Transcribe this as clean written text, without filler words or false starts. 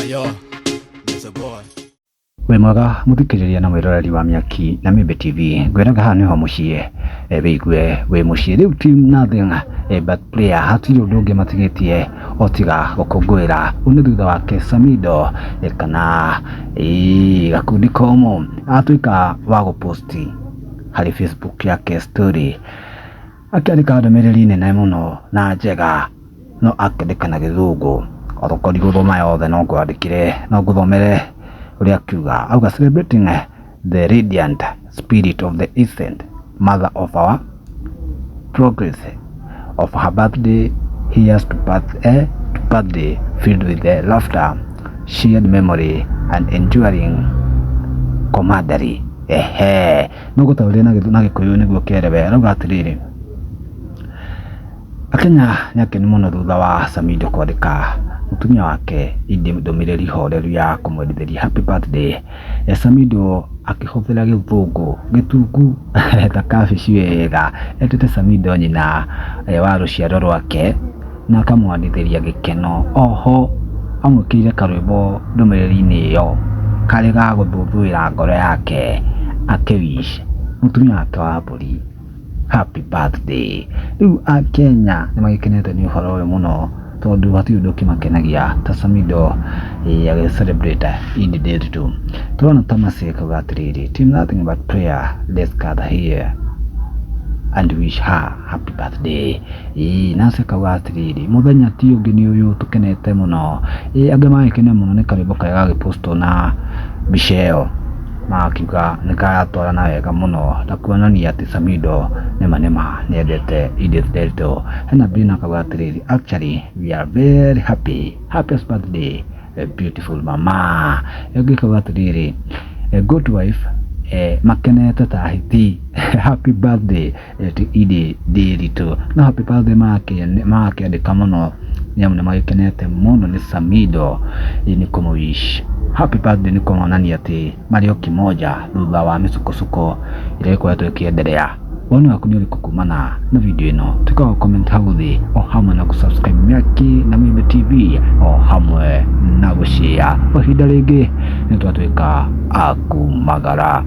Yo, it's a boy. Wĩ mwega mũthikĩrĩria na mwĩroreri wa Mĩaki na Mĩmbi TV. Ngwĩraga haha nĩho mũciĩ, wĩigue wĩ mũciĩ. Rĩu team nothing but prayer, hatirĩ ũndũ ũngĩ matigĩtie o tiga gũkũngũĩra. Ũũ nĩ thutha wake Samido kana gakundi komũ atuĩka wa gũposti harĩ Facebook yake story akĩandĩka ndũmĩrĩri nene mũno na njega no akĩandĩka na gĩthũngũ. Otokorwo ndigũthoma yothe no ngwandĩkĩre, no ngũthomere ũrĩa akiuga. Auga, "Celebrating the radiant spirit of the ancient mother of our progress of her birthday. Here's to birthday filled with the laughter, shared memory and enduring camaraderie." Ehe, no gũtaũria na gĩkũyũ nĩguo kĩerewe. Arauga atĩrĩrĩ, Akenya nĩ akenu mũno thutha wa Samido kwandĩka mũtumia wake Edday ndũmĩrĩri horeru ya kũmwendithĩria happy birthday. Samido akĩhũthĩra gĩthũngũ gĩtungu ta kabici wega, etĩte Samido nyina wa rũciaro rwake na akamwandithĩria gĩkeno. Oho amwĩkĩrĩire karwĩmbo ndũmĩrĩri-inĩ ĩyo karĩ ga gũthũthũĩra ngoro yake akĩwish mũtumia wake wa mbũri happy birthday. Rĩu Akenya nĩ magĩkenete nĩ ũhoro ũyũ mũno tondũ hatirĩ ũndũ ũkĩmakenagia ta Samido agĩ celebrate Edday Nderitu. Tũrona ta Mercy akauga atĩrĩrĩ, "Team nothing but prayer, let's gather here and wish her happy birthday." Ĩĩ, Nancy akauga atĩrĩrĩ, mũthenya ti ũngĩ nĩ ũyũ tũkenete mũno. Ĩĩ, angĩ magĩkena mũno nĩ karwĩmbo karĩa gagĩpostwo na mbica ĩyo, magakiuga nĩ karatwarana wega mũno na kuonania atĩ Samido nĩma nĩma nĩendete Edith Nderitu. Hena Brina akauga atĩrĩrĩ, "Actually we are very happy, happiest birthday, beautiful mama." Ĩngĩ ĩkauga atĩrĩrĩ, "Good wife, makenete ta hiti, happy birthday to Edday Nderitu." No happy birthday magakĩandĩka mũno nĩ amu nĩ magĩkenete mũno nĩ Samido nĩ kũmũ wish happy birthday, nĩ kũmonania atĩ marĩ o kimoja thutha wa mĩsukosuko ĩrĩa ĩkoretwo ĩkĩenderea. Woni waku nĩ ũrĩkũ kumana na video ĩno? Tuĩka wa comment hau thĩ o hamwe na gũsubscribe Mĩaki na Mĩmbi TV o hamwe na gũshare. O ihinda rĩngĩ nĩ twatuĩka a kumagara.